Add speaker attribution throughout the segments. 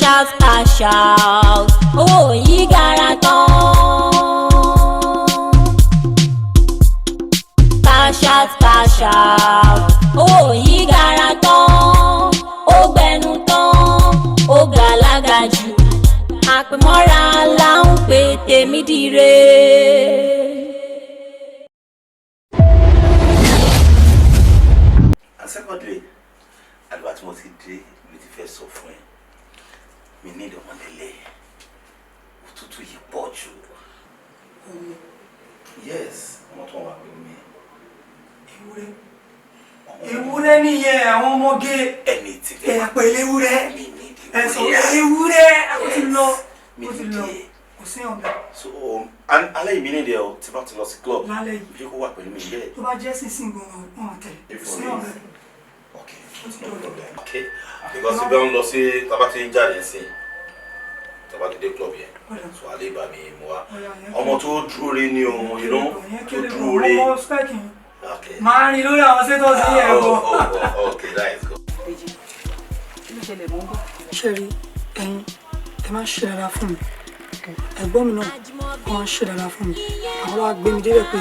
Speaker 1: Cash out, cash out, owó yìí gara tán. Cash out, cash out, owó yìí gara tán. Ó gbẹnu tán, ó gàlágà jù. Àpèmọ́ra là ń pè tèmi dire.
Speaker 2: And secondly, àdúrà tí mo ti dé, mi ti fẹ́ sọ fún ẹ, mi ní ìdánwò, òtútù yìí pọ̀ jù. Yes, ọmọ tó wà pẹ̀lú mi.
Speaker 3: Ewúrẹ́, ewúrẹ́ nìyẹn, àwọn ọmọge.
Speaker 2: Ẹni tí
Speaker 3: ẹ pẹ̀lú ewúrẹ́.
Speaker 2: Mi ní
Speaker 3: ẹ sọ
Speaker 2: ewúrẹ́.
Speaker 3: Ewúrẹ́, ó ti lọ.
Speaker 2: Mi
Speaker 3: ó ti
Speaker 2: ní
Speaker 3: lọ.
Speaker 2: díẹ̀.
Speaker 3: Kò sí ọ̀bẹ.
Speaker 2: So alẹ́ yìí mi ní ìdí ẹ o, tí bá ti lọ sí club.
Speaker 3: Lálẹ́ yìí.
Speaker 2: Bí kò wà pẹ̀lú mi yẹ.
Speaker 3: Tó bá jẹ́ sísìn gan-an, wọn tẹ̀ kò sí ọ̀bẹ.
Speaker 2: Okay.
Speaker 3: Ó ti
Speaker 2: No
Speaker 3: dọ̀dọ̀.
Speaker 2: problem. Okay, because ibi àwọn lọ sí, tábà ti ń jáde sí, tábà ti dé club yẹn,
Speaker 3: Ọ̀dà.
Speaker 2: so alẹ́ ìbá mi mú wa.
Speaker 3: Ọ̀yà, yẹn.
Speaker 2: Ọmọ tó dúró re ni o,
Speaker 3: Yẹn
Speaker 2: tó
Speaker 3: kéré.
Speaker 2: dúró re.
Speaker 3: Ọmọ spec yìí.
Speaker 2: Okay.
Speaker 3: Máa rìn lórí àwọn status yìí ẹ̀
Speaker 2: Oh,
Speaker 3: bọ̀.
Speaker 2: oh, okay, that is good.
Speaker 4: Dèjì, kí ló ṣẹlẹ̀? Mò ń bọ̀.
Speaker 3: Ṣe rí ẹ̀yin, ẹ máa ń ṣe dáadáa fún mi. Ẹ̀gbọ́n mi náà, wọ́n máa ń ṣe dáadáa fún mi. Àwọn ló wá gbé mi débẹ̀ pé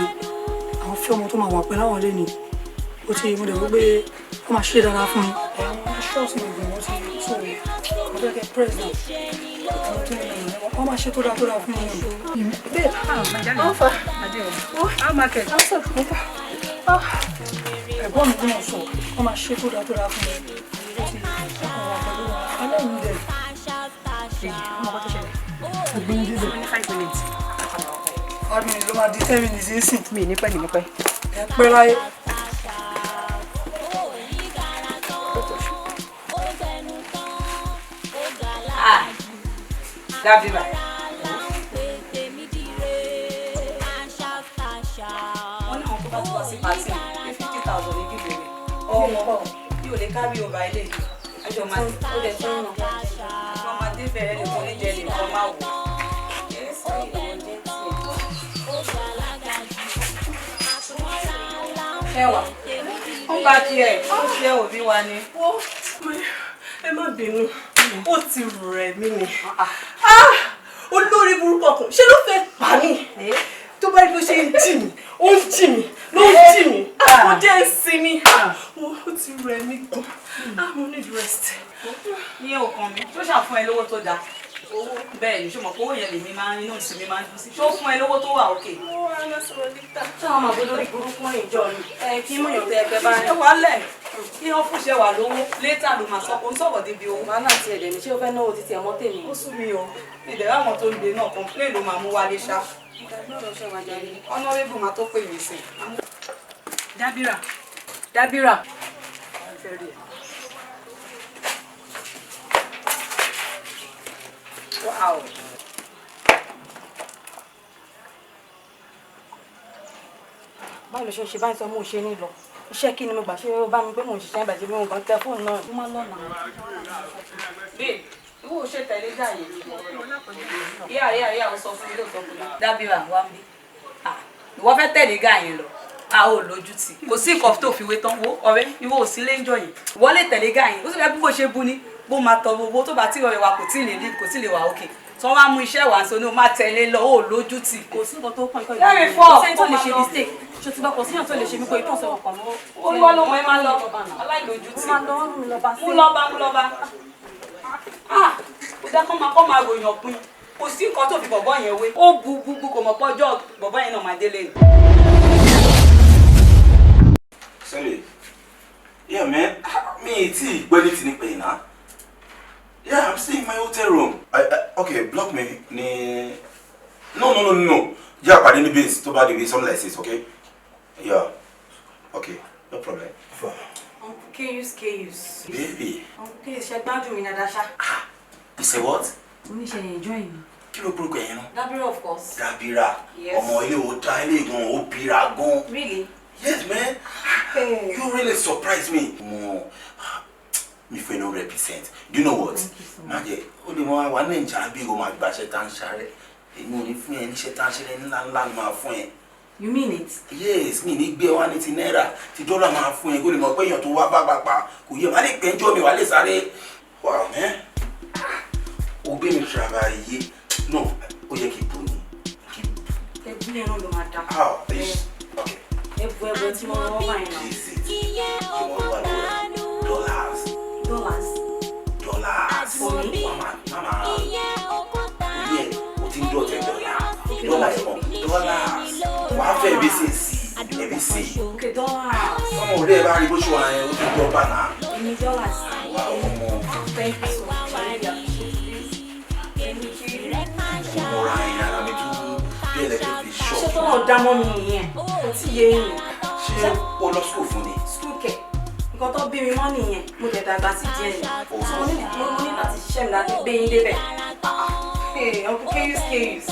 Speaker 3: àwọn fẹ́ ọmọ tó máa wà pẹ̀lú àwọn lẹ́ni. Ó ti mo dẹ̀ wọ́n pé wọ́n máa ṣe dáadáa fún mi. Ẹ̀ wọ́n ṣọ́ọ̀ṣì mi gan, wọ́n ti so mo fẹ́ kẹ́ press down. Wọ́n máa ṣe tó dáa tó dáa fún mi.
Speaker 4: Babe, ah, adé o. How market?
Speaker 3: Ẹ̀gbọ́n mi náà sọ wọ́n máa ṣe tó dáa tó dáa fún mi. Ó ti ẹ̀kọ́ wà pẹ̀lú wọn alẹ́ mi dẹ̀.
Speaker 4: Dèjì, ọmọ kan tó ṣẹlẹ̀.
Speaker 3: Gbé mi débẹ̀.
Speaker 4: Fún mi ní 5 minutes.
Speaker 3: 5 minutes ló máa di 10 minutes nísìn.
Speaker 4: Mi ní pẹ́, ní pẹ́.
Speaker 3: Ẹ pẹ́ láyé.
Speaker 1: Owó yìí gara tán, ó gbẹnu tán, ó gàlágà
Speaker 4: Ah,
Speaker 1: jù.
Speaker 4: Dábìrà.
Speaker 1: Àpèmọ́ra là ń pè tèmi dire. Cash out, cash out.
Speaker 4: Wọ́n ní àwọn tó bá ti wá sí party ní 50,000 ní giveaway. Ọmọ mi ò lè carry over ilé yìí. Àjọ máa ó lè tún ràn. Àjọ máa dé bẹ̀rẹ̀ lè kọ́ ní jẹ́ nìkan máa wò.
Speaker 1: Ó gbẹnu tán, ó gàlágà jù. Àpèmọ́ra là ń pè
Speaker 4: Ṣẹ́wà.
Speaker 1: tèmi dire.
Speaker 4: Ó bá tiẹ̀, ó ṣe òbí wa ni.
Speaker 5: Ó, ẹ má bínú, ó ti rẹ̀ mí ni. Ah, olórí burúkú ọkùnrin, ṣé ló fẹ́ pa mí? Tó bá rí bó ṣe ń jì mí, ó ń jì mí ló ń jì mí. Ó jẹ́ ń sinmi. Ó ti rẹ̀ mí gan. Ah, mo need rest.
Speaker 4: Ní ọkàn mi, tó ṣàfún ẹ lówó tó dáa. Owó bẹ́ẹ̀ ni, ṣó mọ̀ pé owó yẹn lèmi máa ń inú ìsinmi máa ń dùn sí. Ṣó fún ẹ lówó tó wà òkè?
Speaker 5: Ó wà lọ sọ̀rọ̀ níta.
Speaker 4: Ṣé àwọn máa bó lórí burúkú rìn jọ ni? Ẹ kí mú yàn tẹ ẹgbẹ́ bá rìn. Ẹ wà lẹ̀ kí wọ́n fúnṣẹ́ wà lówó létà ló máa sọ, kó ń sọ̀rọ̀ débi owó.
Speaker 6: Wàhálà ti ẹ̀dẹ̀ ní, ṣé o fẹ́ náwó títí ẹ̀ mọ́ tèmi?
Speaker 4: Ó sú mi o, ìdẹ̀rẹ̀ àwọn tó ń gbé náà complain ló máa mú wálé ṣá. Honourable máa tó pè mí sí. Dábìrà, Dábìrà. Wow.
Speaker 6: Báwo ló ṣe ń ṣe báyìí? Sọ mo ṣe ní lọ iṣẹ́, kí ni mo gbà? Ṣé ó bá mi pé mò ń ṣiṣẹ́ ìbàjẹ́ bí mo kàn tẹ fóònù náà, mo máa lọ́nà.
Speaker 4: Babe, ìwọ ò ṣe tẹ̀lé jà yẹn. Ìyá ìyá ìyá, ò sọ fún mi lóòótọ́ fún mi. Dábìrà wá ń bí. Ah, ìwọ fẹ́ tẹ̀lé gà yẹn lọ. A ò lójú tì. Kò sí nǹkan tó fi wé tán. Wo ọ̀rẹ́, ìwọ ò sí léńjọ yẹn. Ìwọ lè tẹ̀lé gà yẹn. Ó sì fẹ́ bí bó ṣe bu ni. Bó máa tọ gbogbo tó bá tí ọ̀rẹ́ wa kò tí ì lè live, kò tí ì lè wà òkè. Tí wọ́n bá mú iṣẹ́ wá sí oní, o máa tẹ̀lé lọ, ó lójú tì.
Speaker 6: Kò sí nǹkan tó kàn kọ́.
Speaker 4: Lẹ́rìí fọ́,
Speaker 6: Kò sẹ́ni tó lè
Speaker 4: ó
Speaker 6: ṣe
Speaker 4: máa lọ.
Speaker 6: mistake. Ṣe ti bá kò síyàn tó lè ṣe mí kó ìtàn sọ̀rọ̀ kan mọ́.
Speaker 4: Olúwa ló mọ̀, ẹ máa lọ. Aláìlójú tì.
Speaker 6: Mo máa lọ, mú mi lọ bá sí.
Speaker 4: Mú lọ bá, mú lọ bá. Ah, kò dá kọ́ máa ròyìn ọ̀pin. Kò sí nǹkan tó fi bọ̀bọ́ yẹn wé. Ó bu bu bu, kò mọ̀ pé ọjọ́ bọ̀bọ́ yẹn náà máa délé ni.
Speaker 2: Sunday, yeah man, mi tí gbọ́ ní ti ní pé náà. Yeah, I'm still in my hotel room. Okay, block me ní. No, no, no, no, no. Yeah, pàdé ní base tó bá di bí something like this, okay? Yeah, okay, no problem.
Speaker 6: Uncle Keyus, Keyus.
Speaker 2: Baby.
Speaker 6: Uncle Keyus, ṣe gbádùn mi dáadáa ṣá?
Speaker 2: You say what?
Speaker 6: Oníṣẹ́ yẹn enjoy mi.
Speaker 2: Kí ló burúkú ẹ̀yẹn náà?
Speaker 6: Dábìrà, of course.
Speaker 2: Dábìrà.
Speaker 6: Yes.
Speaker 2: Ọmọ ilé ò dá ilé gan, ó bíra gan.
Speaker 6: Really?
Speaker 2: Yes man, you really surprise me. Mo mi fẹ́ ní 100%. Do you know what? Má jẹ́ ó lè mọ wà Nàìjíríà bí o máa gbaṣẹ́ tá ń ṣarẹ́. Èmi ò ní fún ẹ níṣẹ́ tá ń ṣeré, ńlá ńlá ni máa fún ẹ.
Speaker 6: You mean it?
Speaker 2: Yes, mi ní gbé wá ní ti náírà, ti dọ́là máa fún ẹ, kó lè mọ̀ pé èèyàn tó wá bá gbàgbà kò yẹ má lè pẹ́jọ́ mi wà lè sáré. Wow man. Ó gbé mi travailler. No, ó yẹ kí n bù ni.
Speaker 6: Ẹbí yẹn náà ló máa dá.
Speaker 2: How? Okay.
Speaker 6: Ẹbù ẹbù tí mo rán báyìí náà.
Speaker 2: Is it? Ṣé wọ́n wà lọ́wọ́? Dollars.
Speaker 6: Dollars.
Speaker 2: Dollars.
Speaker 6: For me?
Speaker 2: Mama, mama. Orí ẹ̀ o ti ń dọ̀tẹ̀ dọ́là. Dọ́là ẹ̀kọ́. Dollars. Wàá fẹ́ ẹbí sí sí. Ẹbí sí.
Speaker 6: Okay, dollars.
Speaker 2: Ọmọ òde ẹ̀ bá rí bó ṣe wà yẹn, ó ti gbọ́ bá náà.
Speaker 6: Èmi dollars.
Speaker 2: Wà ọmọ.
Speaker 6: Thank you so much. I really appreciate this. Thank you.
Speaker 2: Mo ra ẹ̀yìn ara mi tún bí electric fi
Speaker 6: Ṣé
Speaker 2: shock.
Speaker 6: tó náà dá mọ́ mi nìyẹn? Kò tí ì yé yín.
Speaker 2: Ṣé o lọ school fún ni?
Speaker 6: School kẹ̀. Nǹkan tó bí mi mọ́ nìyẹn. Mo dẹ̀ dàgbà sí díẹ̀ ni. So mo ní láti ṣiṣẹ́ mi láti gbé yín débẹ̀. Hey, Uncle Kayus Kayus.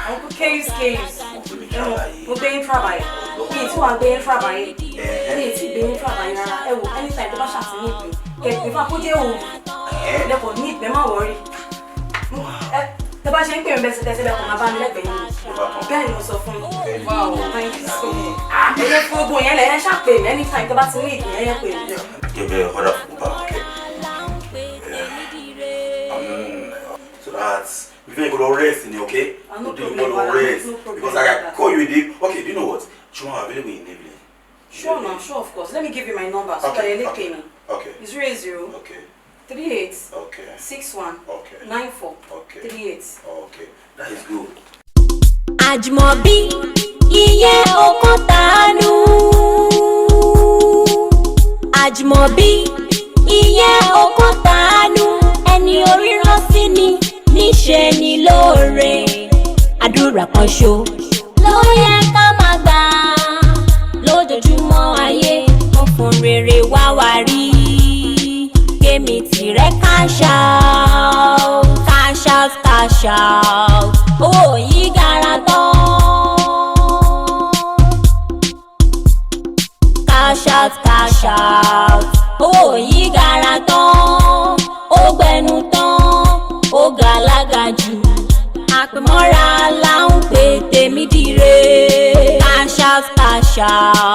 Speaker 6: Uncle Kayus Kayus. Mo gbé yín travail. Mi ì tí wàá gbé yín travail. Mi ì tí gbé yín travail rárá. Ẹ wò, anytime tó bá ṣàtìní ìpín. Kẹ̀kẹ́ fún akójẹ́ òru. Lẹ́kọ̀ọ́ ní ìpín, má worry. Tẹ bá ṣe ń pè mí bẹ́sẹ̀ tẹ́sẹ̀ lẹ́kọ̀ọ́ máa bá mi lẹ́gbẹ̀ẹ́ yín. Bẹ́ẹ̀ ni mo sọ fún yín. Wow, thank you so much. Ẹyẹ fún ogun yẹn lẹ̀ ẹ ṣàpè mí anytime tó bá ti ní ìpín ẹyẹ pè mí.
Speaker 2: Jẹ́ bẹ́ẹ̀ order fún Uber, okay? So that before you go to rest, okay?
Speaker 6: Ah, no
Speaker 2: You
Speaker 6: problem,
Speaker 2: go to
Speaker 6: Bala,
Speaker 2: rest
Speaker 6: no problem.
Speaker 2: because I can call you in the. Okay, do you know what? Ṣé wọ́n available in evening?
Speaker 6: Sure now, sure, of course. Let me give you my number so that you
Speaker 2: Okay,
Speaker 6: lè pè mí.
Speaker 2: okay.
Speaker 6: 00 38 61 94 38.
Speaker 2: Okay, that is good.
Speaker 1: Àjùmọ̀bí ìyẹn okó tàánú. Àjùmọ̀bí ìyẹn okó tàánú. Ẹni orí rán sí ni níṣe ni lóore. Àdúrà kan ṣo ló yẹ ká máa gbà lójoojúmọ́ ayé ó fún rere wá wá rí. Kémi tìrẹ cash out, cash out, cash out. Owó yìí gara tán. Cash out, cash out. Owó yìí gara tán. Ó gbẹnu tán, ó gàlágà jù. Àpèmọ́ra là ń pè tèmi dire. Cash out, cash out.